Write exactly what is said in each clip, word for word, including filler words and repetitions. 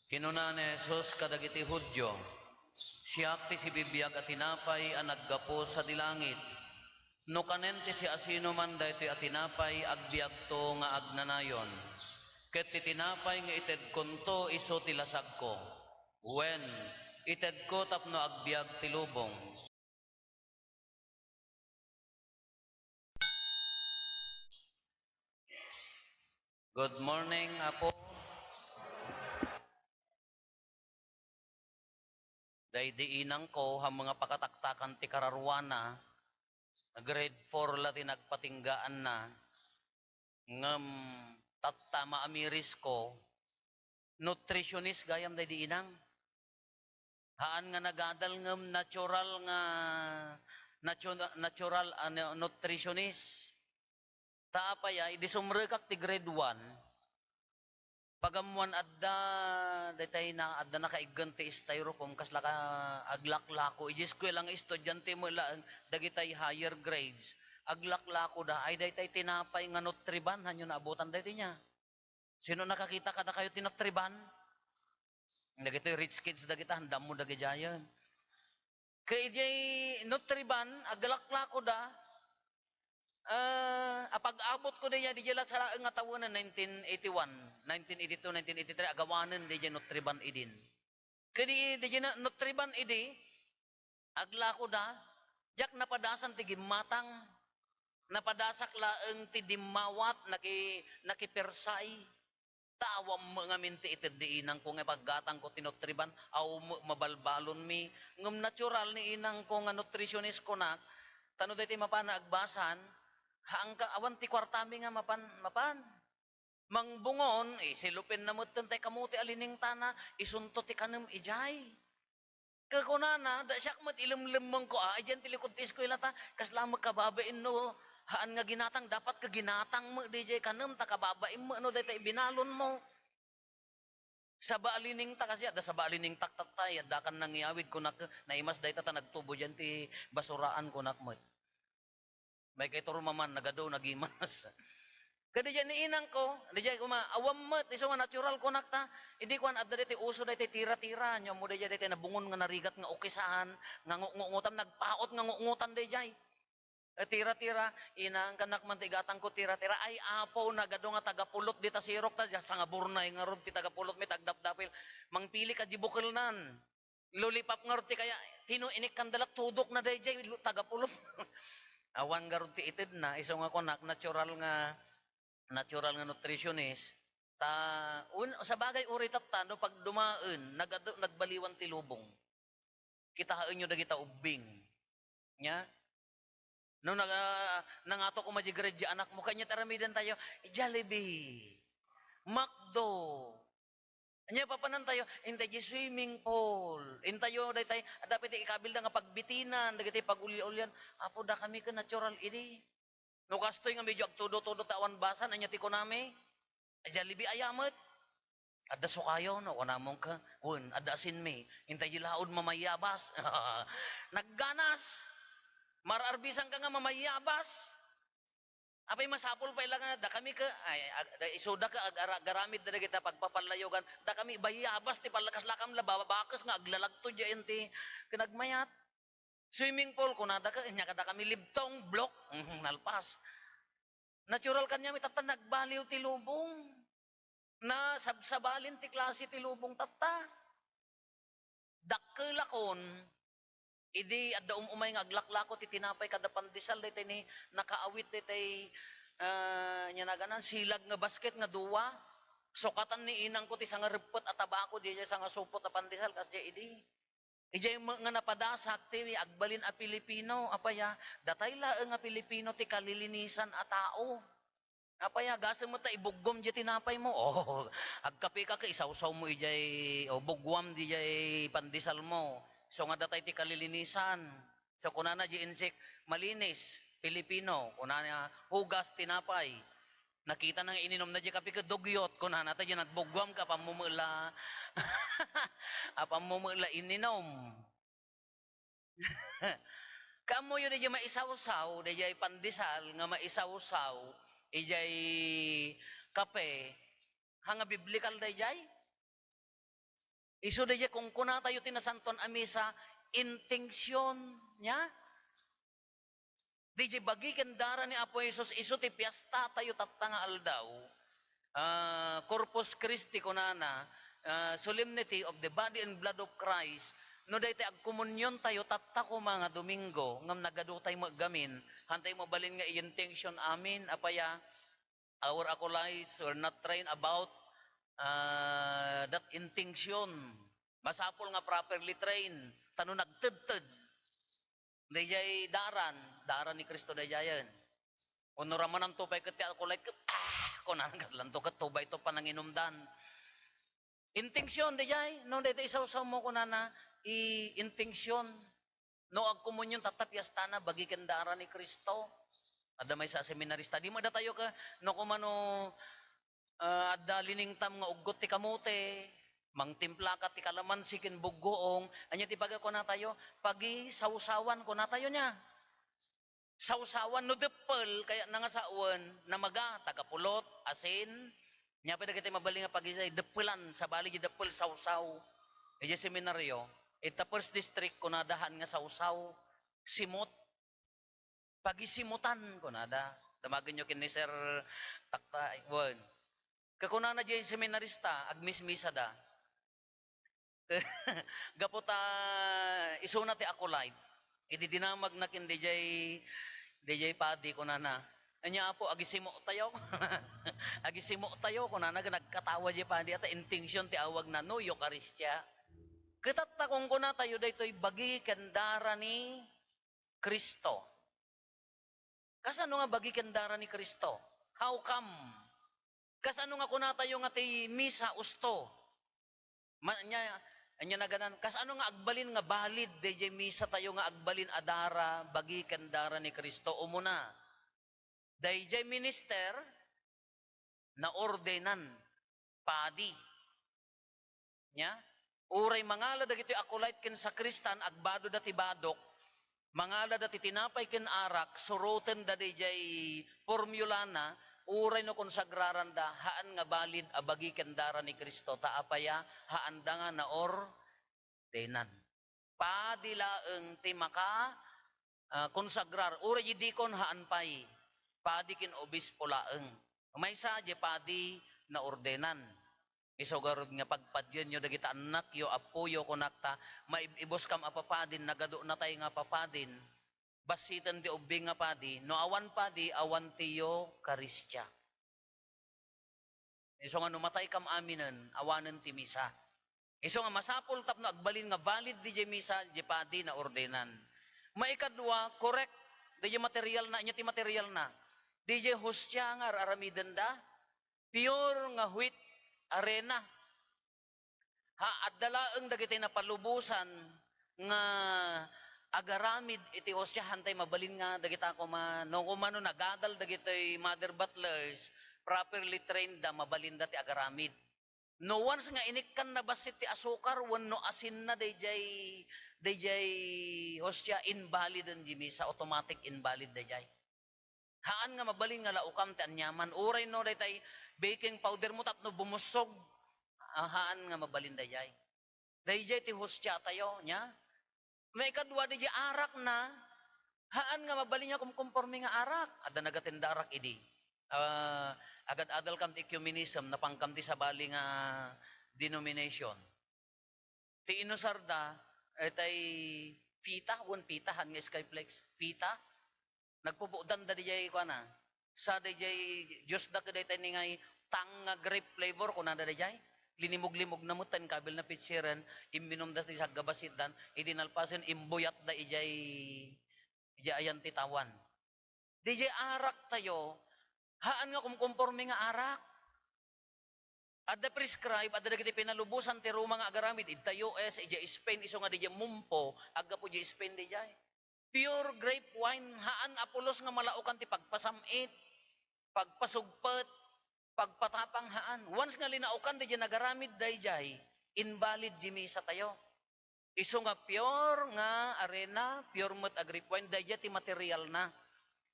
Kinuna ni Jesus kadagiti Judio, "Siak ti sibibiag a tinapay a naggapu sadi langit. No kanen ti siasinoman daytoy a tinapay, agbiagto nga agnanayon. Ket ti tinapay nga itedkonto isu ti lasagko. Wen, itedko tapno agbiag ti lubong." Good morning, Apo. Daydi inangko, ha mga pakataktakan ti kararuana, grade four la ti nagpatinggaanna, ngem tatta maamirisko, nutritionist gayam daydi inang. Haan nga nagadal ngem natural nga natu-, natural a nu-, nutritionist. Ta apay a, idi sumrekak ti grade one, pagammoan adda, daytay na, adda nakaiggen ti styrofoam, kasla ka aglaklako. Iti eskuela nga estudiante met laeng, dagitay higher grades, aglaklakoda, ay daytay tinapay nga Nutriban, hanyo naabutan daytoy nia? Sino nakakita kadakayo ti Nutriban? Dagitoy rich kids dagita, haan da ammo dagidiayen. Ket idiay Nutriban, aglaklakoda, eh, apag-abotko diay, diay la sa laeng nga tawen, nineteen eighty-one, nineteen eighty-two, nineteen eighty-three, agawanen diay Nutriban idin. Ket di, diay na-, Nutriban idi, aglakoda, diak napadasan ti gimmatang. Napadasak laeng ti dimmawat, naki-, nakipersay. Ta awan met ngamin ti ited di inangko nga ipaggatangko ti Nutriban, awan met mabalbalonmi. Ngem natural ni inangko nga nutritionist kunak, ta no daytoy mapan nga agbasan, haan ka, awan ti kuartami nga mapan, mapan. Mangbungon, isilupenna metten tay kamote a liningtana, isunto ti kanem idiay. Ket kunana, da siak met ilemlemmengko, a, idiay ti likud ti eskuelata, kasla met kababain no, haan nga ginatang, dapat ket ginatang met diay kanem, ta kababain met no dayta ibinalonmo. Saba a liningta kasi, adda saba a liningtak tatta, addakan nangyawid, kunak, naimas dayta ta nagtubo diay ti basuraan, kunak met. May kay turmaman, nagadu, nagimas. Ket diay ni inangko, diay kuma, awan met, isu nga natural kunak ta. Idi kuan, adda diay ti uso, diay ti tira-tira, nia ammo diay, diay ti nabungon nga narigat nga ukisahan, nga ngu-, ngungutam, nagpaut nga ngungutan diay. Eh, tira-tira, inang, kanak man ti igatangko tira-tira. Ay, Apo, nagadu nga taga-pulot dita sirok ta, diay sangaburnay ngarud ti taga-pulot mi, tagdapdapil. Mangpili ka di bukelnan. Lollipop ngarud ti kaya, tino inikkan da la, tudokna daydiay, lu-, taga-pulot. Awan ngarud ti itedna, isu nga kunak, natural nga, natural nga nutritionist. Ta, un-, sabagay, uray tatta, no pagdumaen, nagadu-, nagbaliwan ti lubong. Kitaenyo dagita ubbing. Nia? No nag-, ah, nangato koma di grade di anakmo, kaniat aramidentayo, Jollibee, McDo. Ania papanantayo, intay di swimming pool. Intayo daytay, adda pay ti ikabilda nga pagbitinan, dagiti paguli-ulian. Apo, dakami ket natural idi. No kastoy nga medyo agtudo-tudo ta awan basan, ania ti kunami? Jollibee aya met. Adda sukayo, no, kunamon ka, wen, adda asinmi. Intay di laod mamayabas. Nagganas. Mar-arbisan ka nga mamayabas. Apay masapul pay la nga, dakami ka, ay, ag-, da-, isuda ka, ag-, ara-, garamid da dagita pagpapallayogan. Dakami, bayabas ti palla-, kaslakam la, ba-, bakes nga aglalagto diay ti kinagmayat. Swimming pool, kunada ka, ania kada kami libtong, blok, mhm, nalpas. Natural kaniami, tatta nagbaliw ti lubong. Nasabsabalin ti klase ti lubong, tatta. Dakkelakon, idi adda um-umay nga aglaklako ti tinapay kada pandesal, daytay ni nakaawit, daytay, ah, nia naganan, silag nga basket nga dua. Sukatan ni inangko ti sangareppet a tabako, diay sangasupot a pandesal, kas diay idi. Idiay met nga napadasak ti agbalin a Pilipino, apay a, datay laeng a Pilipino ti kalilinisan a tao. Apay a, gasem met ta ibugguam diay tinapaymo. Oh, agkapeka ket isawsawmo idiay, o bugguam diay pandesalmo. Isu nga datay ti kalilinisan. So, kunana diay insik, "Malinis, Pilipino." Kunana, "Hugas, tinapay." Nakitana nga ininumna diay kape ket dugyot, kunana, ta diay nagbugguam ket apammo met la, apammo met la ininom. Kaammoyo diay maisawsaw, diay pandesal nga maisawsaw, idiay kape, ha nga biblikal daydiay? Isu daydiay kunkunatayo ti Nasantoan a Misa, intention niya. Daydiay bagi ken dara ni Apo Jesus, isu ti piastatayo tatta nga aldaw. Ah, Corpus Christi kunana, ah, Solemnity of the Body and Blood of Christ. No daytoy agkomuniontayo tatta koma nga Domingo, ngem nagadutay met gamin, haantay mabalin nga i-intention amin, apay a, our acolytes were not trained about, ah, that intention. Masapul nga properly trained, ta no nagtedted, daydiay daran, daran ni Cristo daydiayen. Wenno ramananto pay ket ti acolyte ket, "Ah," kunana, "Katlanto ket tubayto pananginumdan." Intention daydiay, no, daydiay isawsawmo kunana, i-, intention. No agkomunion, tatta piastana, bagi ken dara ni Cristo. Adda maysa a seminarista. Di met datayo ka, no, kumano, ah, adda liningtam nga uggot ti kamote, mangtimplaka ti kalamansi ken buggoong, ania ti pagakunatayo? Pagisawsawan kunatayo nia. Sawsawan no deppel, kayatna nga sawen, namaga, taga pulot, asin, nia pay dagiti mabalin nga pagisay, deppelan, sabali di deppel, sawsaw. Idiay seminaryo, ita first district, kunada haan nga sawsaw, simot. Pagisimutan, kunada. Damagenyo ken ni Sir Takta, wen. Kakunana diay seminarista, agmismisada. Gapu ta isuna ti acolyte, idi dinamagna ken diay, diay padi, kunana, "Ania, Apo, agisimotayo?" "Agisimotayo," kunana, nagkatawa diay padi, ta intention ti awagna, no Eukaristia. Ket tatta kunkunatayo, daytoy bagi ken dara ni Cristo. Kasano nga bagi ken dara ni Cristo? How come? Kasano nga kunatayo nga ti misa usto? Ma-, ania, ania naganan? Kasano nga agbalin nga valid daydiay misa tayo nga agbalin a dara, bagi ken dara ni Cristo? Umuna, daydiay minister, naordenan, padi. Nia? Uray mangala dagitoy acolyte ken sakristan, agbadoda ti badok, mangalada ti tinapay ken arak, surotenda daydiay formulana, uray no konsagraranda, haan nga valid a bagi ken dara ni Cristo, ta apay a, haanda nga naordenan. Padi laeng ti maka, ah, konsagrar. Uray di dikon, haan pay. Padi ken obispo laeng. Maysa, di padi naordenan. Isu garud nga pagpadienyo dagiti annakyo, appoyo, kunak ta, maib-ibuskam a papadin, nagadunatay nga papadin, bassiten ti ubbing nga padi, no awan padi, awan ti Eukaristia. Isu nga no mataykam aminen, awanen ti misa. Isu nga masapul tapno agbalin nga valid diay misa, diay padi naordenan. Maikadua, correct diay materialna, ania ti materialna? Diay hostia nga ar-aramidenda, pure nga wheat, arena. Ha, adda laeng dagiti napalubosan nga agaramid iti hostia, haantay mabalin nga dagita koma, no, kumano nagadal dagitoy mother butlers, properly trained da, mabalinda ti agaramid. No once nga inikkanna bassit ti asukar wenno asinna daydiay, daydiay hostia, invaliden diay misa, automatic invalid daydiay. Haan nga mabalin nga laukam ti aniaman. Uray no daytay baking powder mo tapno bumussog, ah, haan nga mabalin daydiay. Daydiay ti hostia tayo, nia? Maikadua, daydiay arakna, haan nga mabalin nga kumkonforme nga arak. Adda nagatenda arak idi. Ah, agad-adalkam ti ecumenism, napankam ti sabali nga denomination. Ti inusarda, daytay feta, wen feta, haan nga skyflakes, feta. Nagpupudanda diay kuana. Sa diay juice da kadaytay ni ngay tang nga grape flavor, kunada diay. Linimog-limogna met ta inkabilna pitcheren, imminumda ti sagga basitdan, idi nalpasen, imbuyatda idiay, idiay ayan ti tawan. Diay arak tayo, haan nga kumkonforme nga arak. Adda prescribe, adda dagiti pinalubosan ti Roma nga agaramid, idta U S, idiay Spain, isu nga diay mumpo, aggapu diay Spain diay. Pure grape wine, haan a pulos nga malaukan ti pagpasam-it, pagpasugpet, pagpatapang, haan. Once nga linaukan diay nagaramid daydiay, invalid diay misa tayo. Isu nga pure nga arena, pure met a grape wine, daydiay ti materialna.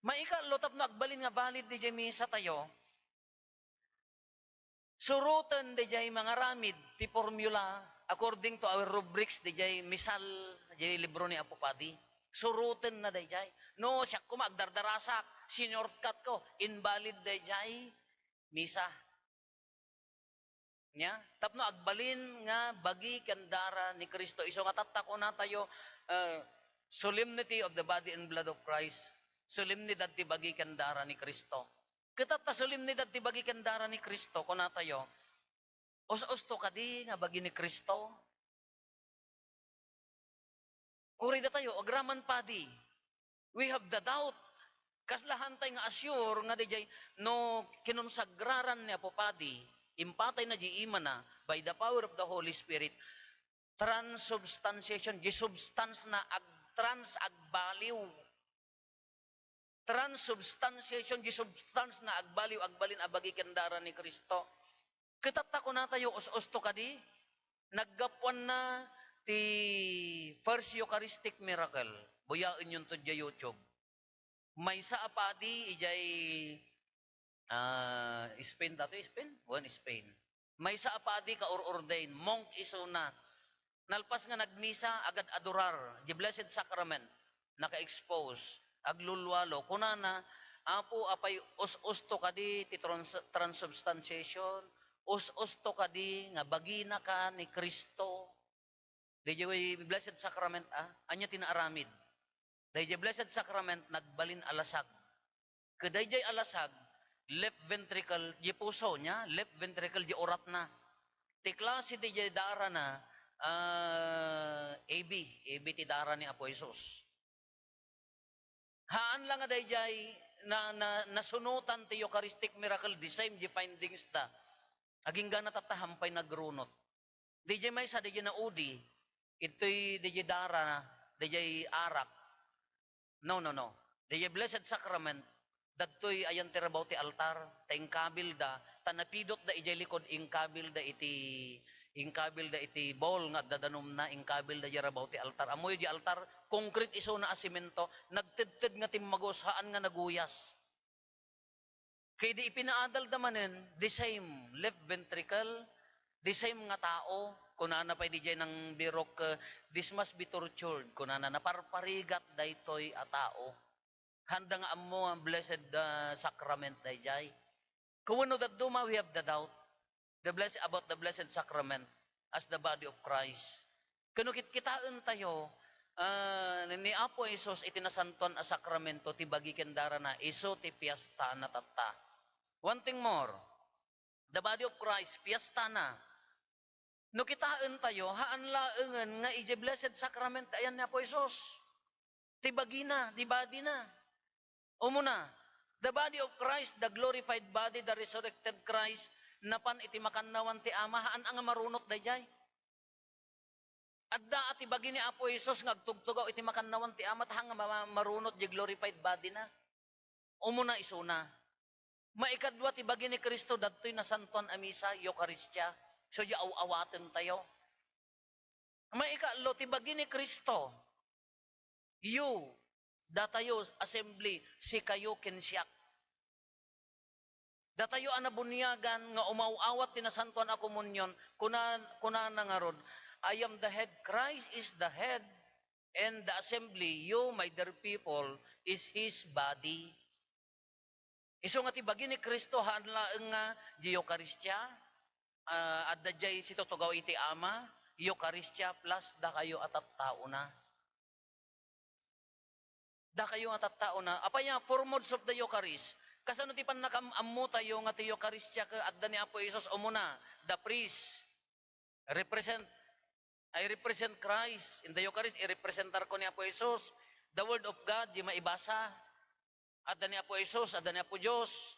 Maikatlo, tapno agbalin nga valid diay misa tayo, suroten daydiay mangaramid ti formula, according to our rubrics, diay misal, diay libro ni Apo Padi. Surotenna daydiay. No, siak koma agdardarasak, sinortcut ko, invalid daydiay misa. Nia? Tapno agbalin nga bagi ken dara ni Cristo. Isu nga tatta kunatayo, uh, solemnity of the body and blood of Christ. Solemnidad ti bagi ken dara ni Cristo. Ket tatta solemnidad ti bagi ken dara ni Cristo, kunatayo, us-usto kadi nga bagi ni Cristo? Uray datayo, agraman padi. We have the doubt. Kasla haantay nga assure nga daydiay no kinonsagraran ni Apo Padi, impatayna diay imana by the power of the Holy Spirit, transubstantiation, diay substance na ag-, trans agbaliw. Transubstantiation, diay substance na agbaliw, agbalin a bagi ken dara ni Cristo. Ket tatta kunatayo, us-usto kadi, naggapuanna ti first Eucharistic miracle. Buyaenyonto diay YouTube. Maysa a padi idiay, ah, Spain, datoy Spain? Wen, Spain. Maysa a padi kaur-ordain, monk isuna. Nalpas nga nagmisa, agad-adorar, the Blessed Sacrament, naka-expose, aglulualo. Kunana, "Apo, apay us-usto kadi ti trans-, transubstantiation? Us-usto kadi nga baginaka ni Cristo?" Daydiay Blessed Sacrament, ah, ania ti naaramid? Daydiay Blessed Sacrament, nagbalin a lasag. Ket daydiay a lasag, left ventricle, diay puso nia, left ventricle, diay uratna. Ti klase daydiay darana, ah, A B, A B ti dara ni Apo Jesus. Haan la nga daydiay na, na, nasunotan ti Eucharistic miracle, the same diay findings da. Agingga na tatta, haanpay nagrunot. Daydiay maysa, daydiay naudi, itoy daydiay dara, daydiay arak. No, no, no. Daydiay Blessed Sacrament, dagtoy ayan ti rabaw ti altar, ta inkabilda, ta napidotda idiay likod, inkabilda iti, inkabilda iti bowl nga adda danumna, inkabilda diay rabaw ti altar. Ammoyo diay altar, concrete isuna a semento, nagtedted nga timmagus, haan nga naguyas. Ket idi ipinaadalda manen, the same left ventricle, the same nga tao, kunana pay didiay nang birok, eh, "This must be tortured," kunana, naparparigat daytoy a tao. Haanda nga ammo a blessed, ah, sacrament daydiay. Ket wenno dadduma, we have the doubt. The blessed, about the Blessed Sacrament as the body of Christ. Ket no kitkitaentayo, ah, ni Apo Jesus iti Nasantoan a Sakramento, ti bagi ken darana, isu ti piestana tatta. One thing more, the body of Christ, piestana. No kitaentayo, haan laengen nga idiay Blessed Sacrament ayan ni Apo Jesus. Ti bagina, ti badina. Umuna, the body of Christ, the glorified body, the resurrected Christ, napan iti makannawan ti Ama, haan a nga marunot daydiay. Adda a ti bagi ni Apo Jesus nga agtugtugaw iti makannawan ti Ama, ta haan nga ma-, marunot diay glorified body na. Umuna isuna. Maikadua ti bagi ni Cristo, dagtoy nasantoan a misa, Eukaristia. So, diay aw-awatentayo. Maikatlo, ti bagi ni Cristo, you, datayo, assembly, sikayo ken siak. Datayo a nabuniagan nga umaw-awat ti Nasantoan a Komunion, kuna-, kunana ngarud, "I am the head, Christ is the head, and the assembly, you, my dear people, is his body." Isu nga ti bagi ni Cristo, haan laeng nga diay Eukaristia, ah, adda diay situtugaw iti Ama, Eukaristia plus dakayo a tattaona. Dakayo a tattaona. Apay a four modes of the Eucharist? Kasano ti pannakaammotayo nga ti Eukaristia ket adda ni Apo Jesus? Umuna, the priest. Represent, I represent Christ. In the Eucharist, irepresentarko ni Apo Jesus. The Word of God, diay maibasa. Adda ni Apo Jesus, adda ni Apo Dios.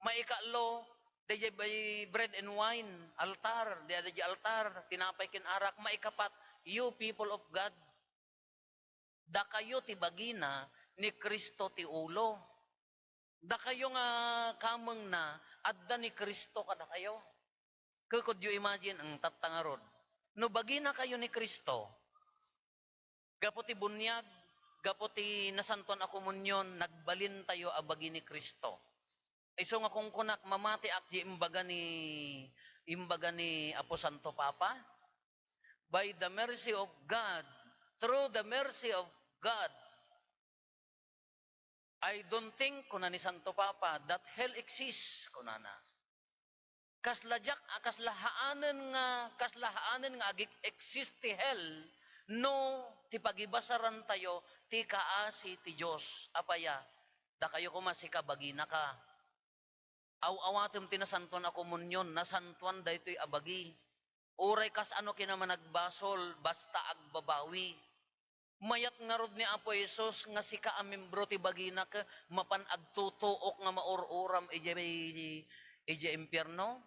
Maikatlo, daydiay bread and wine, altar, diay adda diay altar, tinapay ken arak. Maikapat, you people of God. Dakayo ti bagina, ni Cristo ti ulo. Dakayo nga kamengna, adda ni Cristo kadakayo. Ket could you imagine, ang tatta ngarud, no baginakayo ni Cristo, gapu ti buniag, gapu ti Nasantoan a Komunion, nagbalintayo a bagi ni Cristo. Isu nga kunkunak, mamatiak diay imbaga ni, imbaga ni Apo Santo Papa, by the mercy of God, through the mercy of God, I don't think, kuna ni Santo Papa, that hell exists, kunana. Kasla diak, a, kasla haanen nga, kasla haanen nga agi-exist ti hell no ti pagibasarantayo ti kaasi ti Dios. Apay a, dakayo koma sika, baginaka. Aw-awatem ti Nasantoan a Komunion, nasantoan daytoy a bagi. Uray kasano kinamanagbasol, basta agbabawi. Mayat ngarud ni Apo Jesus nga sika a membro ti bagina ket mapan agtutuok nga maur-uram idiay, idiay impierno?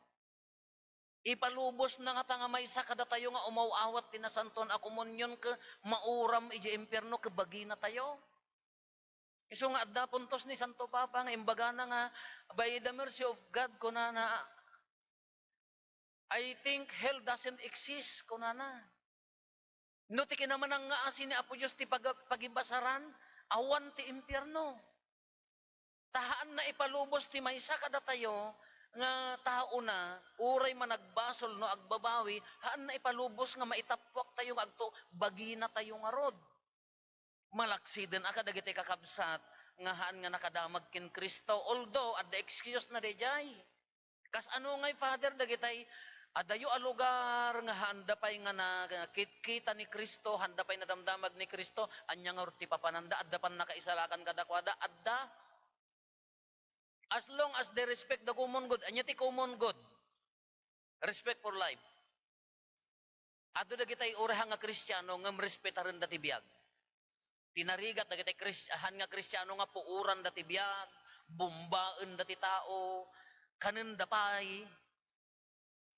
Ipalubosna ngata nga maysa kadatayo nga umaw-awat ti Nasantoan a Komunion ket mauram idiay impierno ket baginatayo? Isu nga adda puntos ni Santo Papa nga imbagana nga, "By the mercy of God," kunana, "I think hell doesn't exist," kunana. No ti kinamanangngaasi ni Apo Dios ti pag-, pagibasaran, awan ti impierno. Ta haanna ipalubos ti maysa kadatayo nga taona, uray managbasol no agbabawi, haanna ipalubos nga maitappuaktayo nga agto-, baginatayo ngarud. Malaksiden a kadagiti kakabsat nga haan nga nakadamag ken Cristo, although adda excuse na daydiay. Kasano ngay, Father, dagitay adayo a lugar nga haanda pay nga nakitkita ni Cristo, haanda pay nadamdamag ni Cristo, ania ngarud ti papananda? Adda pannakaisalakan kadakuada? Adda. As long as they respect the common good. Ania ti common good? Respect for life. Adu dagitay uray haan nga Kristiano ngem respetarenda ti biag. Ti narigat dagitay Kris-, haan nga Kristiano nga puoranda ti biag, bombaenda ti tao, kanenda pay.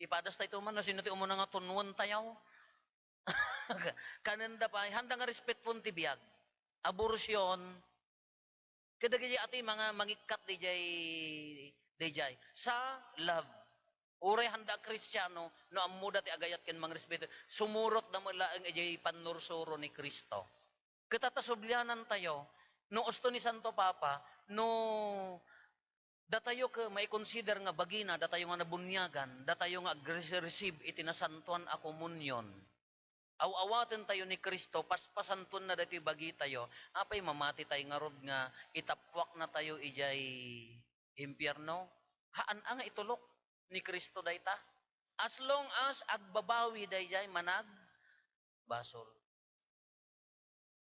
Ipadas tayo man no sino ti umuna nga tunwentayo. Kanenda pay, haanda nga respetpon ti biag. Abortion, kadagiti ati mga mangikkat daydiay, daydiay. Sa love. Uray haanda a Kristiano, no ammoda ti agayat ken mangrespeto, sumurotda met laeng idiay pannursuro ni Cristo. Ket ta sublianantayo, no usto ni Santo Papa, no datayo ket maikonsider nga bagina, datayo nga nabuniagan, datayo nga agre-, receive iti Nasantoan a Komunion. Aw-awatentayo ni Cristo, paspasantoenna daytoy bagitayo. Apay, mamatitay ngarud nga itappuaknatayo idiay impierno? Haan a nga itulok ni Cristo dayta. As long as agbabawi daydiay managbasol.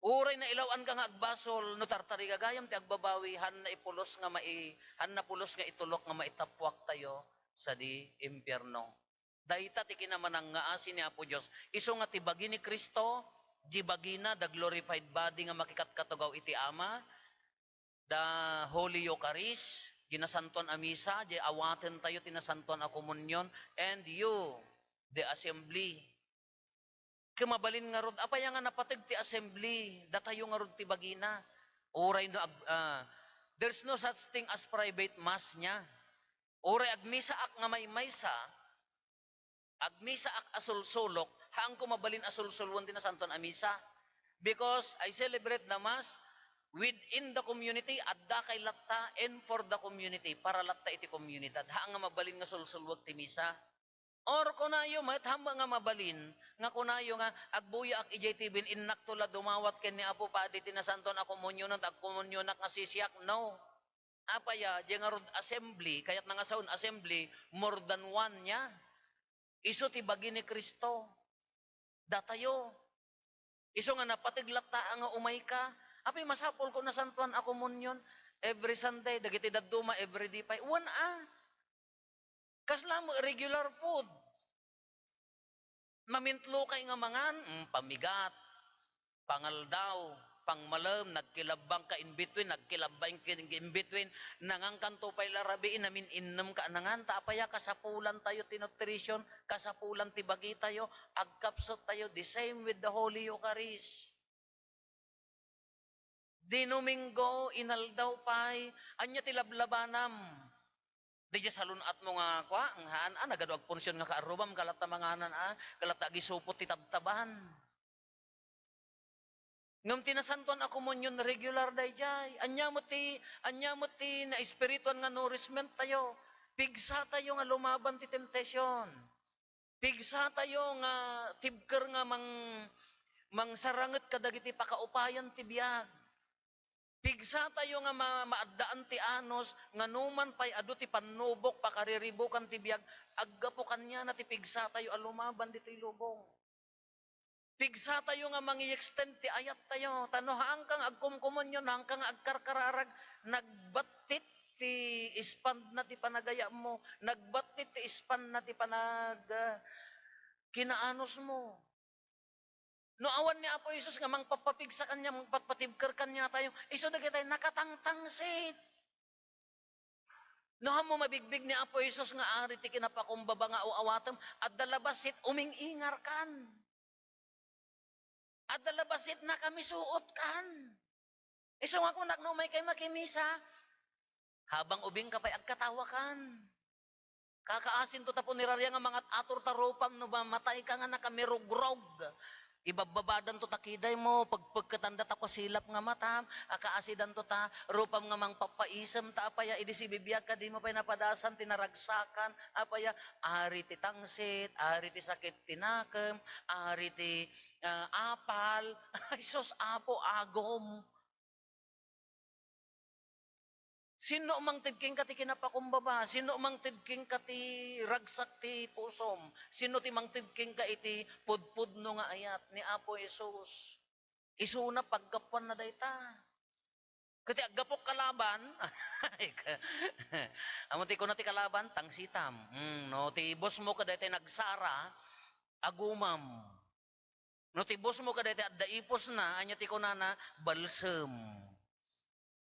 Uray nailaw-anka nga agbasol, no tartarigagayam ti agbabawi, haanna ipulos nga mai-, haanna pulos nga itulok nga maitappuaktayo sadi impierno. Dayta ti kinamanangngaasi ni Apo Dios. Isu nga ti bagi ni Cristo, di bagina, the glorified body nga makikatkatugaw iti Ama, the Holy Eucharist, ginasantoan a misa, di awatentayo ti Nasantoan a Komunion, and you, the assembly. Ket mabalin ngarud, apay nga napateg ti assembly, datayo ngarud ti bagina. Uray no ag-, ah, there's no such thing as private mass nia. Uray agmisaak nga maymaysa, agmisaak a sulsulok, haanko mabalin a sulsuloen ti Nasantoan a Misa. Because I celebrate the Mass within the community, addakay latta, and for the community, para latta iti komunidad. Haan nga mabalin nga sulsuloek ti Misa. Or kunayo met, haan nga mabalin, nga kunayo nga, "Agbuyaak idiay T V-n, innakto la dumawat ken ni Apo Padi ti Nasantoan a Komunionan, ta agkomunionak nga sisiak." No. Apay a, diay ngarud assembly, kayatna nga sawen assembly, more than one nia. Isu ti bagi ni Cristo. Datayo. Isu nga napateg latta nga umayka. Apay, masapulko Nasantoan a Komunion every Sunday, dagiti dadduma every day pay. Wen a. Kasla met regular food. Mamintlokay nga mangan, mm, pamigat, pangaldaw, pangmalem, nagkilabbangka in between, nagkilabbangka in between, nangankanto pay la rabii, namin-innemka a nangan, ta apay a, kasapulantayo ti nutrition, kasapulan ti bagitayo, agkapsuttayo, the same with the Holy Eucharist. Di Domingo, inaldaw pay, ania ti lablabanam? Diay salun-atmo nga kua, nga haan, a, nagadu agpunsion nga kaarrubam, kalatta manganan, a, kalatta agisupot ti tabtaban. Ngem ti Nasantoan a Komunion, regular daydiay. Ania met ti, ania met ti naespirituan nga nourishment tayo? Pigsatayo nga lumaban ti temptation. Pigsatayo nga tibker nga mang-, mangsaranget kadagiti pakaupayan ti biag. Pigsatayo nga ma-, maaddaan ti anus nga numan pay adu ti pannubok, pakariribukan ti biag, aggapu kaniana ti pigsatayo a lumaban ditoy lubong. Pigsatayo nga mangi-extend ti ayattayo. Ta no haanka nga agkumkumonyo, no haanka nga agkarkararag, nagbattit ti ispanna ti panagayammo, nagbattit ti ispanna ti panag-, ah, kinaanusmo. No awan ni Apo Jesus nga mangpapapigsa kaniatayo, mangpapatibker kaniatayo, isu dagitay nakatangtangsit. No ammo mabigbig ni Apo Jesus nga ari ti kinapakumbaba nga aw-awatem, adda la bassit uming-ingarkan. Adda la bassit nakamisuotkan. Isu nga kunak no umaykay makimisa, habang ubingka pay agkatawakan. Kakaasinto ta puniraria nga mangat-ator ta rupam no mamatayka nga nakamirugrog. Ibabbabadanto ta kidaymo, pagpegketan data kusilap nga matam, akaasidanto ta rupam nga mangpappaisem ta apaya idi sibibiag ka, dimo pay napadasan ti naragsakan, apaya, ari ti tangsit, ari ti sakit ti nakem, ari ti, ah, apal, ay sus, Apo, agom. Sinno mangted kenka ti kinapakumbaba? Sinno mangted kenka ti ragsak ti pusom? Sinno ti mangted kenka iti pudpudno nga ayat ni Apo Jesus? Isuna paggapuanna dayta. Ket ti aggapok kalaban, ammo ti kuna ti kalaban, tangsitam. Hmm, no, ti boss mo kadaytoy nagsara, agumam. No ti boss mo kadaytoy adda ipusna, ania ti kunana? Balsem.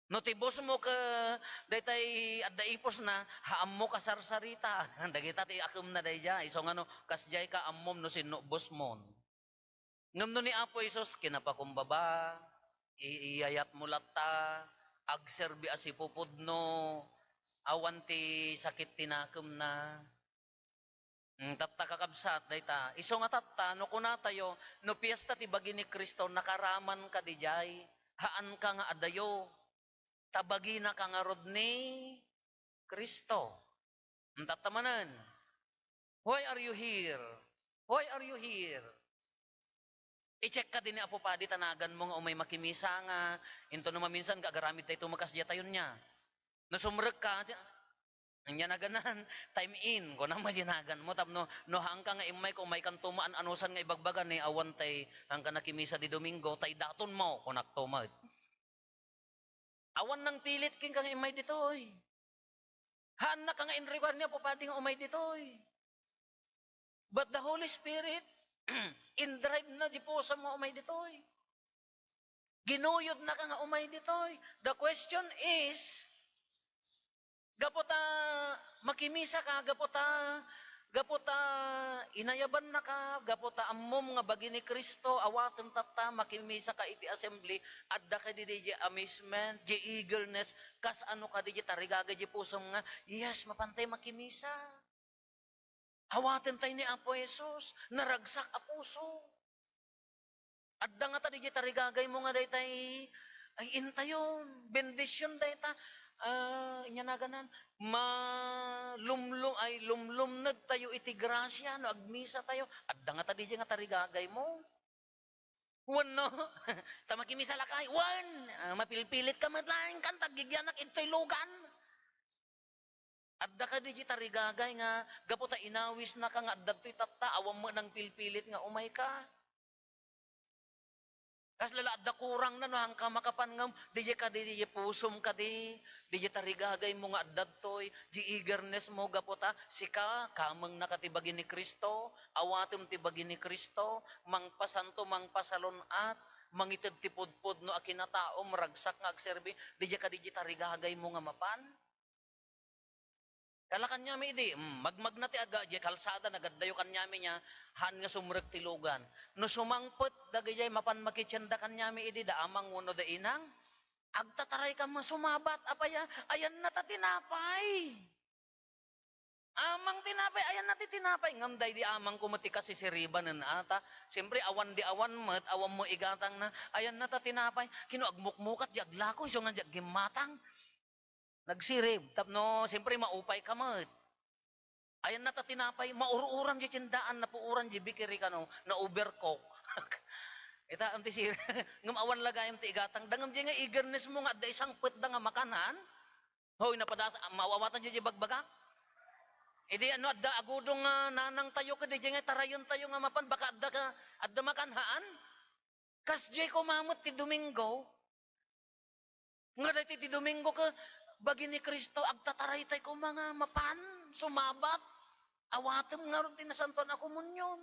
No ti boss mo kadaytoy adda ipusna, ha ammo kasarsarita. Dagita ti akemna daydiay. Isu nga no, kasdiay ka ammom no sinno boss mo. Ngem no ni Apo Jesus, kinapakumbaba, i-, iyayatmo latta, agserbi a sipupudno, awan ti sakit ti nakemna. Mm, tatta, kakabsat, dayta. Isu nga tatta, no kunatayo, no piesta ti bagi ni Cristo, nakaraman ka didiay, haanka nga adayo. Ta bagina ka ngarud ni Cristo. Mm, tatta manen. Why are you here? Why are you here? I-check kadi ni Apo Padi ta naganmo nga umay makimisa nga, into no maminsan nga agaramid tayo tumakas diay tayon niya. No sumrek ka, ania naganan, time in, kuna met diay naganmo, tapno, no haanka nga immay, kung umay kan tumaan anusan nga ibagbaga ni awan tay, haanka nakimisa di Domingo, tay daton mo, kunak to met. Awan nangpilit kenka nga immay ditoy. Haannaka nga inruar ni Apo Padi nga umay ditoy. But the Holy Spirit, indrive na di pusam nga umay ditoy. Ginuyod na ka nga umay ditoy. The question is, gapu ta makimisa ka, gapu ta, gapu ta inayaban na ka, gapu ta ammom nga bagi ni Cristo, awatem tatta, makimisa ka iti assembly, adda ka di, di amazement, di eagerness, kas ano ka di, di tarigagay di pusom nga, yes, mapantay makimisa. Awaten tay ni Apo Jesus, naragsak a puso. Adda nga ta didiay tarigagaymo nga daytay, ay, intayon, bendision dayta. Ah, inya naganan, malumlum-, ay, lumlumned tayo iti gracia no agmisa tayo. Adda nga ta didiay nga tarigagaymo. Wenno, ta makimisa lakay, wen, ah, mapilpilit ka met laeng kan, ta aggigyanak idtoy lugan. Adda kadi diay tarigagay nga gapu ta inawisnaka nga adda ditoy tatta, awan met nangpilpilit nga umay ka. Kasla la adda kurangna no haanka makapan ngem, didiay kadi, didiay pusom kadi, didiay tarigagaymo nga adda ditoy, diay eagerness mo gapu ta sika, kamengna ka ti bagi ni Cristo, awatem ti bagi ni Cristo, mangpasanto, mangpasalun-at, mangited ti pudpudno a kinataom, ragsak nga agserbi, didiay kadi diay tarigagaymo nga mapan. Ala kaniami idi, mm, magmagna ti aga, diay kalsada, nagaddayo kaniami nia, haan nga sumrek ti lugan. No sumangpet dagidiay mapan makitienda kaniami idi, da amang wenno da inang, agtataray ka nga sumabat, apay a, ayanna ta tinapay. Amang tinapay, ayanna ti tinapay. Ngem daydi amangko met ti kasisiribanen ata. Siyempre, awan di awan met, awan mo igatangna, ayanna ta tinapay. Kino agmukmukat di aglako, isu nga di aggimmatang. Nagsirib, tapno, siyempre, maupay ka met. Ayanna ta tinapay, maururam di tindaan, napuoran di bakery kano, na-overcook. Ita, am ti sir, ngem awan la gayam ti igatang. Dangam di nga eagerness mo nga adda isangpet da nga makan, haan? Hoy, napadas-, maawatan di, di bagbagak? Idi ano, adda agudong nga nanang tayo, kadi di nga tarayon tayo nga mapan, baka adda ka, adda makan, haan? Kasdiay koma met ti Domingo. Nga daytoy ti Domingo ket bagi ni Cristo, agtataray tay koma nga mapan, sumabat. Awatem ngarud ti Nasantoan a Komunion.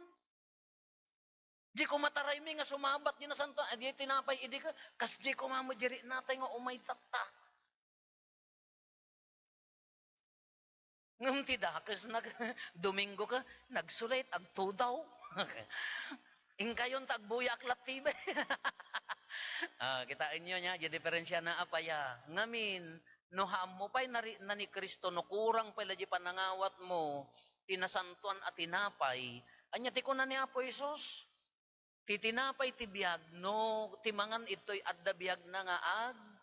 Di koma taraymi nga sumabat di Nasantoan, di tinapay idi ket, kasdiay koma met di ritnatay nga umay tatta. Ngem ti dakes nag-, Domingo ket, nagsulit, agtudaw. Inkayon ta agbuyaak latta ti bay. Ah, kitaenyo nia, di diferensiana a paya. Ngamin, no haammo pay nari-, na ni Cristo, no kurang pay la di panangawatmo, ti nasantoan a tinapay, ania ti kuna ni Apo Jesus? Ti tinapay ti biag, no ti mangan ditoy, adda biagna nga ag-,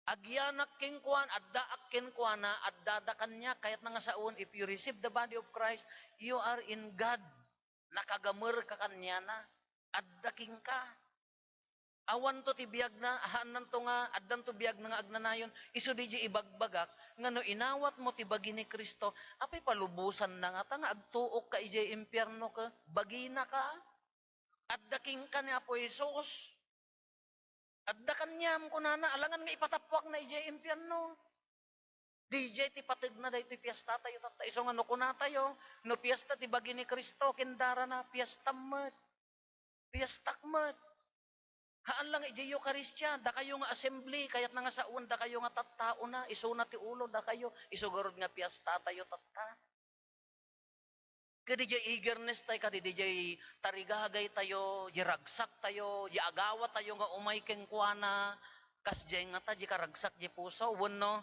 agyanak kenkuana, addaak kenkuana, addada kaniak. Kayatna nga saoen, if you receive the body of Christ, you are in God. Nakagamer ka kaniana. Adda kenka. Awanto ti biagna, haannanto nga, addanto biagna nga agnanayon, isu di di ibagbagak, nga no inawatmo ti bagi ni Cristo, apay palubosanna ngata nga agtuokka idiay impierno ket bagina ka? Adda kenka ni Apo Jesus. Adda kaniam, kunana, alangan nga ipatappuakna idiay impierno. Didiay ti pategna daytoy piestatayo tatta. Isu nga no kunatayo, no piesta ti bagi ni Cristo, ken darana, piestam met. Piestak met. Haan lang idiay Eukaristia, dakayo nga assembly, kayatna nga saoen, dakayo nga tattaona, isuna ti ulo, dakayo, isu garud nga piestatayo tatta. Kadi diay eagerness tayo, kadi diay tarigagay tayo, diay ragsak tayo, diay agawat tayo nga umay kenkuana, kasdiay ngata diay karagsak diay puso, wenno,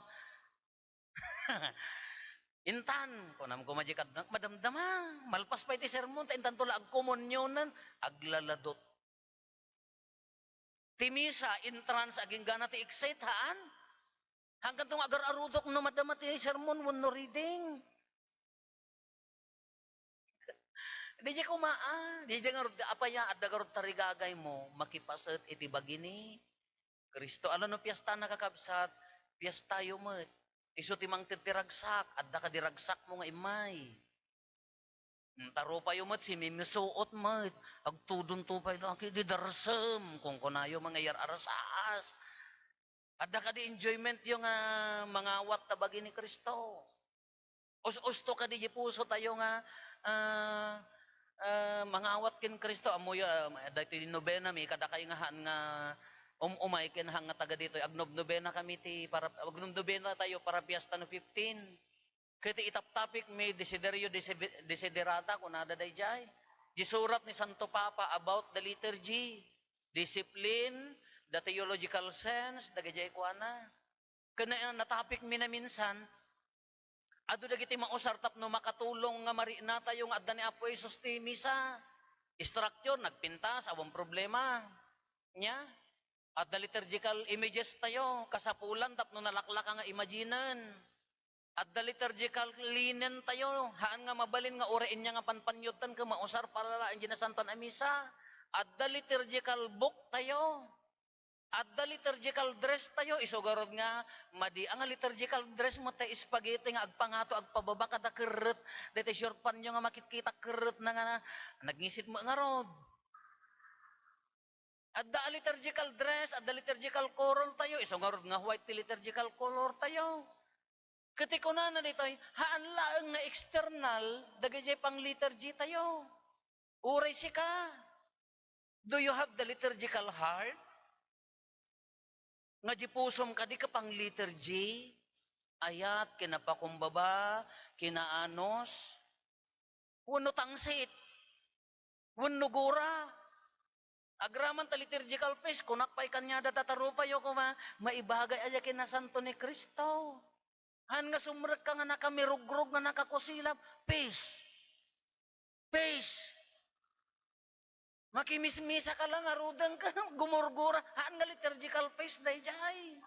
intan, kunam koma diay kad-, madamdama, malpas pay ti sermon, ta intanto la agkomunionen, aglaladot. Ti misa, entrance, aginggana ti exit, haan? Haankanto nga agar-arudok no madama ti sermon wenno reading. Diay koma, ah, diay ngarud, apay a, adda ngarud tarigagaymo, makipaset iti bagi ni Cristo. Ala no piestana, kakabsat, piestayo met. Isu ti mangted ti ragsak, adda kadi ragsakmo nga immay. Hmm, ta rupayo met, simimisuot met, agtudonto pay daki di darsem, kunkunayo, mangayar-arasaas. Adda kadi enjoymentyo nga mangawat ta bagi ni Cristo? Us-usto kadi diay pusotayo nga, ah, ah, mangawat ken Cristo? Ammoyo, ah, daytoy nobena mi, kadakay nga haan nga um-, umay ken haan nga taga ditoy, agnobnobena kami ti para, agnobnobena tayo para Fiesta no fifteen. Ket itaptapik mi desiderio, desibi-, desiderata, kunada daydiay. Di surat ni Santo Papa about the liturgy, discipline, the theological sense, dagijay kuana. Ken na-, natapik mi naminsan, adu dagiti mausar tapno makatulong nga marinatayo nga adda ni Apo Jesus ti misa. Structure, nagpintas, awan problema. Nia? Adda liturgical images tayo, kasapulan tapno nalaklaka nga imaginen. Adda liturgical linen tayo, haan nga mabalin nga uray ania nga panpanyudtan ket mausar para laeng diay nasantoan a misa. Adda liturgical book tayo. Adda liturgical dress tayo, isu garud nga madi a nga liturgical dress mo, tay spaghetti nga agpangato, agpababa kada kerret, daytoy short pantyo nga makitkita kerretna nga nagngisit met ngarud. Adda a liturgical dress, adda liturgical color tayo. Isu ngarud nga white ti liturgical color tayo. Ket ti kunana ditoy, haan laeng nga external dagiti pang-liturgy tayo. Uray sika, do you have the liturgical heart? Nga di pusom kadi ket pang-liturgy, ayat, kinapakumbaba, kinaanus, wenno tangsit, wenno gura. Agraman ta liturgical feast, kunak pay kaniada, ta ta rupayo koma, maibagay aya ken nasanto ni Cristo. Haan nga sumrekka nga nakamirugrog, nga nakakusilap, feast. Feast. Makimismisa ka lang, ngaruden ka, gumurgura. Haan nga liturgical feast daydiay.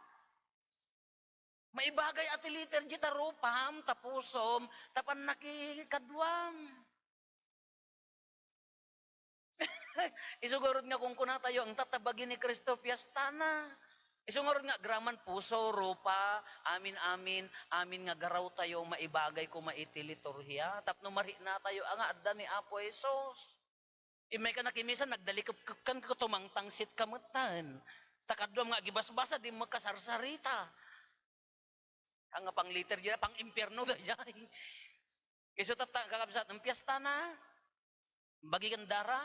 Maibagay a ti liturgy ta rupam, ta pusom, ta pannakikaduam. Isu ngarud nga kunkunatayo, ang tatabagi ni Cristo, piestana. Isu ngarud nga agraman puso, rupa, amin-amin, amin nga garawtayo, maibagay koma iti liturhia. Tapno mariknatayo a nga adda ni Apo Jesus. Immay ka nakimisan, nagdalikepkepkan ka, tumangtangsit ka metten. Ta kaduam nga agibasbasa, di mo kasarsarita. Ang pang liturgy na, pang impyerno da jay. Isu tatta, kakabsat, ang piestana, bagi ken dara,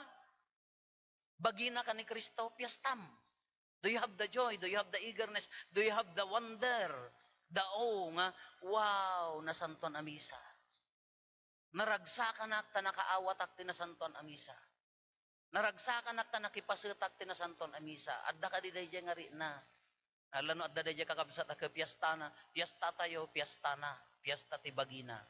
bagina ka ni Cristo, piestam. Do you have the joy? Do you have the eagerness? Do you have the wonder? The awe nga, wow, nasantuan a misa. Naragsakanak ta nakaawatak ti nasantuan a misa. Naragsakanak ta nakipasetak ti nasantuan a misa. Adda kadi daydiay nga rikna? Ala no adda daydiay kakabsat a piestana, piestatayo, piestana, piesta ti bagina.